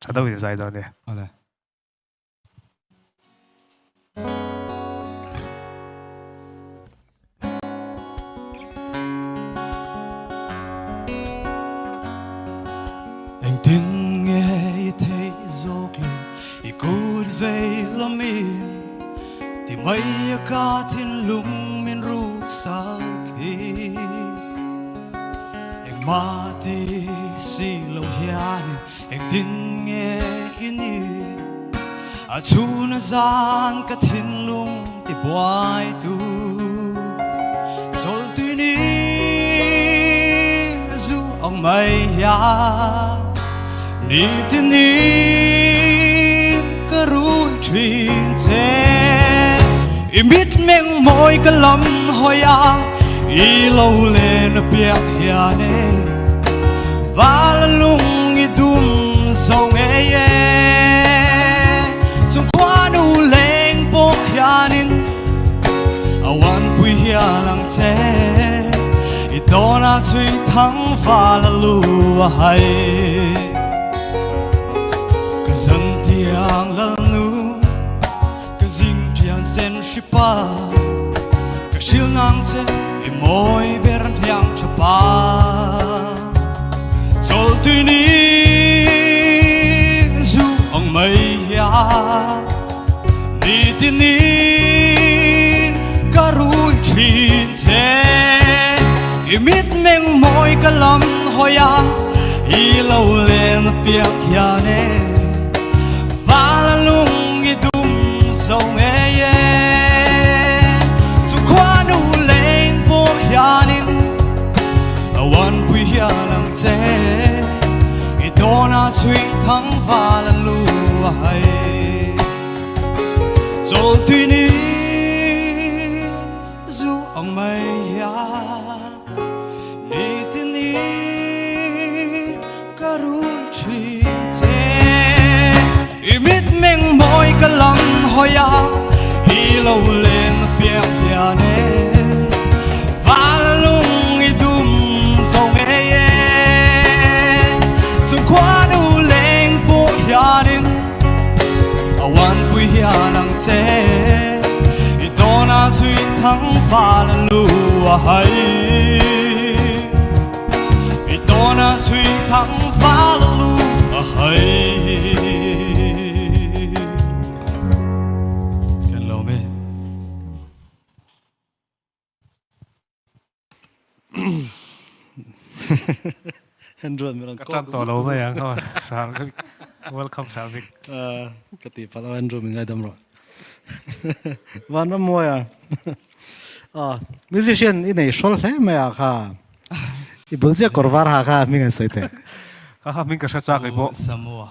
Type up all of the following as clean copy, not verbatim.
Tha deuhin zai dawn nia. Awle. Engtin nge i theih zawk le i kut vei lamin ti mai a ka thinlung min ruk sak hi Engmah ti si lo hianin Engtin nge i ni? A chhun a zan ka thinlung ti buai tu Chawlhtui ni zu ang mai hian Nitin in ka rui thin che I mitmeng mawi ka lam hawi a I lo len a piak hian e Val a lung i dum zo ngei e Chung khuanu leng pawh hianin A uanpui hial ang che I tawn a chhui thang val a lu a hai Ka zan tiang lalnu Ka zing thian sen hri pa Ka hril ngang che i mawi ber hniang tha pa Chawlh tui ni zu ang mai hian Ni tin in ka rui thin che I mitmeng mawi ka lam hawi a I lo len piak hian e Val a lung i dum zo ngei e Chu khuanu leng pawh hianin a uanpui hial ang che I tawn a chhui thang val a lu a hai Chawl tui ni zu ang mai hian Ni tin in ka rui thin che I mitmeng mawi ka lam hawi a I lo len piak hian e Val lung i dum zo ngei e Chung khuanu leng pawh hianin A uanpui hian ang che I tawn a chhui thang val a lu a hai I tawn a chhui thang val a lu a hai Kan lawm e. Ka tan tawh lo mai ang aw sir welcome sir Vic. Ka tih palh a Andrew min ngaidam rawh. Vanram mawi a musician i nei hrawl hle mai a kha i bul chiah kawr var ha kha hming an sawi teh. Kha kha hming ka hre chak ei pawh. Samoa.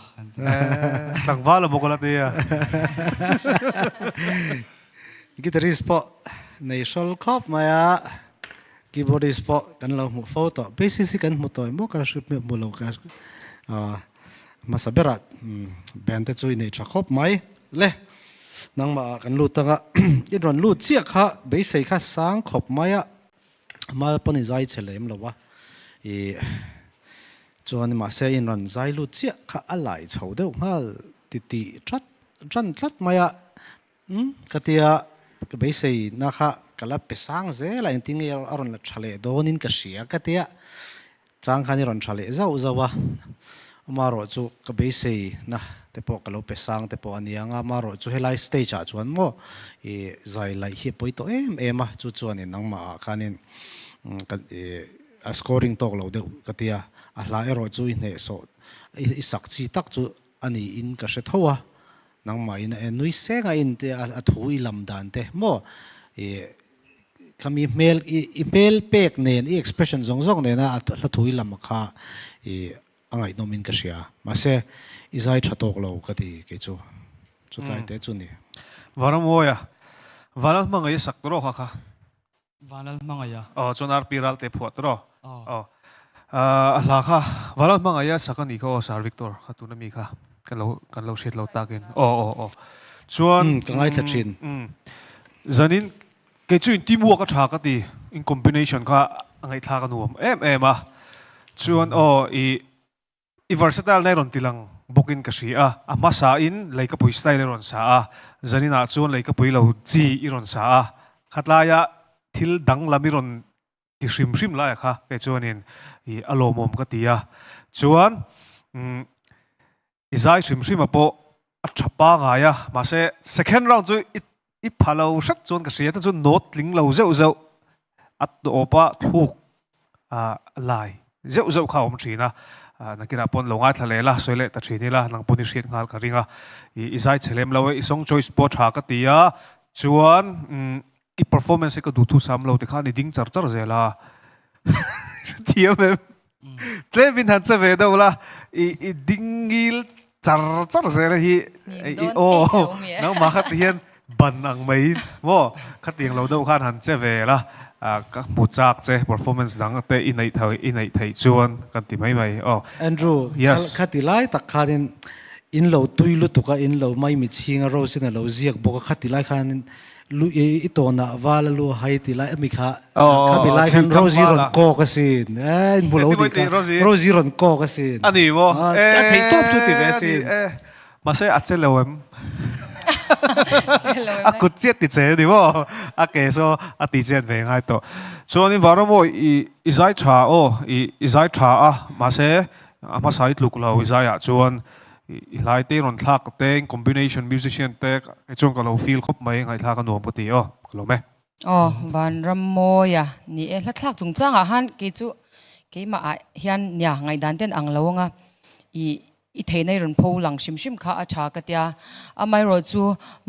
Tlangval a bawk a la ti a. Guitarist pawh nei hrawl khawp mai a, keyboardist pawh kan lo hmuh fo tawh. Bassist hi kan hmu tawh em maw ka hre hmu lo ka hmasa berah band te chu i nei tha khawp mai le. Nangmah ah kan lut anga i rawn lut chiah kha beisei kha sang khawp mai a, mal pawn i zai chhe lem lo a, ih chuan mahse in rawn zai lut chiah kha a lai chho deuh nghal titih that tan tlat mai a. Umm ka tia, ka beisei na kha ka la pe sang zel a, engtin nge a rawn la tha leh dawnin ka hria ka tia, chang khan i rawn tha leh zauh zauh a, amaherawh chu ka beisei na te pawh ka lo pe sang te pawh a ni ang a, amaherawh chu helai stage ah chuan maw i zai laih hi a pawi tawh em em a, chu chuanin nangmah ah khanin ka i a scoring tawk lo deuh ka tia, a hla erawh chu i hnehsawh i sak chi tak chu a niin ka hre tho a, nangmahin a en nui seng a in te a thu i lam dan te maw i khami hmel i i hmel pek nen i expression zawng zawng nena a hla thu i lam kha i a ngaihnawm in ka hria mahse i zai tha tawk lo ka ti kei chu chutlai te chu ni. Varamawia, Vanal hmangaih a sak tawh rawh kha kha. Vanlal hmangaih a. Aw chuan RP Ralte phuah tawh rawh. Aw. A hla kha Vanlal hmangaih a sak a nih kha aw Sir Victor kha tuna mi kha kan lo kan lo hriat lo takin. Aw aw aw. Chuan Ka ngaithla thin. Zanin kei chu in teamwork a tha ka ti in combination kha a ngaihthlak a nuam em em a. Chuan aw i i versatile na i rawn ti lang. bawkin ka hria a, a hmasa in Leikapui style i rawn sa a, zaninah chuan Leikapui lo chi i rawn sa a, khatlaia thil danglam i rawn ti hrim hrim lai kha kei chuanin i a lawmawm ka ti a, chuan umm i zai hrim hrim a pawh a tha pangai a, mahse second round chu i i pha lo hret chuan ka hria, chuan note tling lo zeuh zeuh a tawp a thluk ah lai zeuh zeuh kha a awm thin a, nakinah pawn lo ngaithla leh la, sawi leh ta thin ila nang pawn i hriat nghal ka ring a, i zai chhe lem lo e, i song choice pawh tha ka ti a, chuan umm I performance hi ka duh thu sam lo tikhan i ding char char zel a. Hrethiam em? Tlem in han che ve deuh la, i i ding ngil char char zel hi i aw nangmah kha ti hian ban ang mai maw khatiang lo deuh khan han che ve la ka hmu chak che performance dang te i neih thei i neih theih chuan kan ti mai mai aw. Andrew, khati lai tak khanin in lo tui lutuk a, in lo maimi chhing a Rose in a lo ziak bawk a, khati lai khanin Lu i i tawnah val a lu a hai ti lai ami kha khami lai khan Rosie rawn kawk asin eh in hmu lo tih kha Rosie rawn kawk asin ani maw a theih tawp chu ti ve asin mahse a che lo em a kut chiah ti che ani maw a ke saw a ti chet ve ngai tawh chuanin Varamawi i i zai tha aw i i zai tha a mahse a hmasa i tluk lo i zaiah chuan I hlai te rawn thlak te in combination musician te kei chuan ka lo feel khawp mai ngaihthlak a nuam ka ti aw ka lawm e. Aw Vanrammawia ni e hla thlak chungchang ah han kei chu keimah ah hian nia ngaihdan ten ang lo anga i i theihna i rawn pho lang hrim hrim kha a tha ka tia amaherawh chu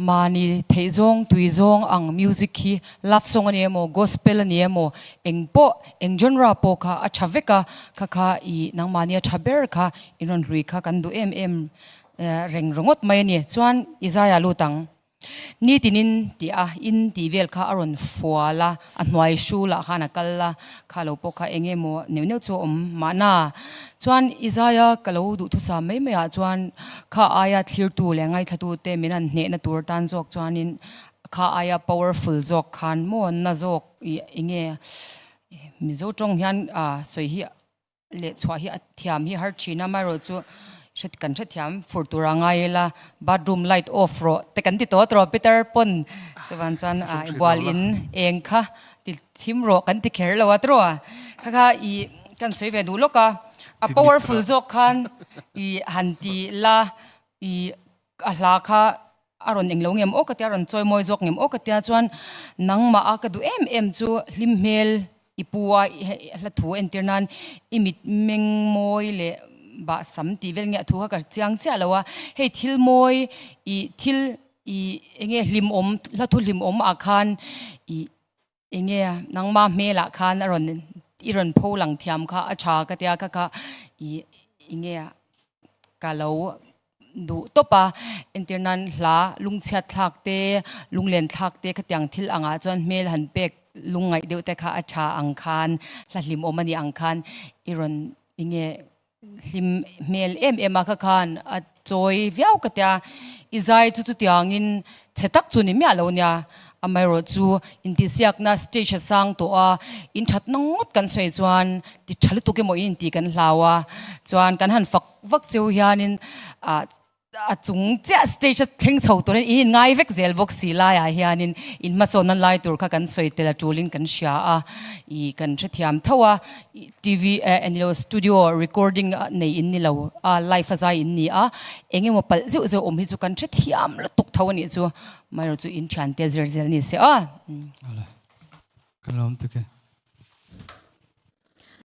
mahni theih zawng tui zawng ang music hi love song a ni emaw gospel a ni emaw eng pawh eng genre pawh kha a tha vek a kha kha i nangmahni a tha ber kha In rawn hlui kha kan duh em em reng ringawt mai a ni. Chuan i zaiah lut ang. Nitinin tih a in tih vel kha a rawn fual a, a hnuai hrulah khan a kal a, kha lo pawh kha eng emaw neuh neuh chu a awm mahna. Chuan i zaia ka lo duhthusam mai maiah chuan kha aia thlirtu leh ngaithlatute min han hnehna tur tan zawk chuanin kha aia powerful zawk khan maw na zawk ih eng nge Mizo tawng hian sawi hi leh chhuah hi a thiam hi har thin a, amaherawh chu hre kan hrethiam fur tur a ngai ila bathroom light off rawh te kan ti tawh tawh Peter pawn chuan chuan a bual in eng kha ti thim rawh kan ti kher lo a tawh a kha kha i kan sawi ve duh lawk a a powerful zawk khan i han ti la i a hla kha a rawn englo ngem aw ka tia, a rawn chawi mawi zawk ngem aw ka tia chuan nangmah a ka duh em em chu hlim hmel i pu a hla thu entir nan i mit meng mawi leh bah sam tih vel nge a thu kha ka chiang chiah lo a, hei thil mawi i thil i enge hlimawm hla thu hlimawm ah khan i enge nangmah hmelah khan a rawn i rawn pho lang thiam kha a tha ka tia kha kha i enge ka lo duh tawp a, entir nan hla lungchhiat thlak te, lunglen thlak te khatiang thil angah chuan hmel han pek lungngaih deuh te kha a tha ang khan hla hlimawm a nih ang khan i rawn enge hlim hmel em em a kha khan a chawi viau ka tia, i zai chu chutiangin chhe tak chu ni miah lo nia, amaherawh chu intihsiakna stage a sang tawh a, in thatna ngawt kan sawi chuan ti tha lutuk emaw in intih kan hlau a, chuan kan han fak vak cheu hianin ah a chung chiah stage a thleng chho turin in in ngai vek zel bawk si laiah hianin in hmasawnna lai tur kha kan sawi tel a tulin kan hria a, ih kan hrethiam tho a, TV eh englo studio recording nei in ni lo a live a zai in ni a, eng emaw palh zeuh zeuh awm hi chu kan hrethiam lutuk tho a nih chu, amaherawhchu in thiante zir zel ni se aw. Ka lawm tuk e.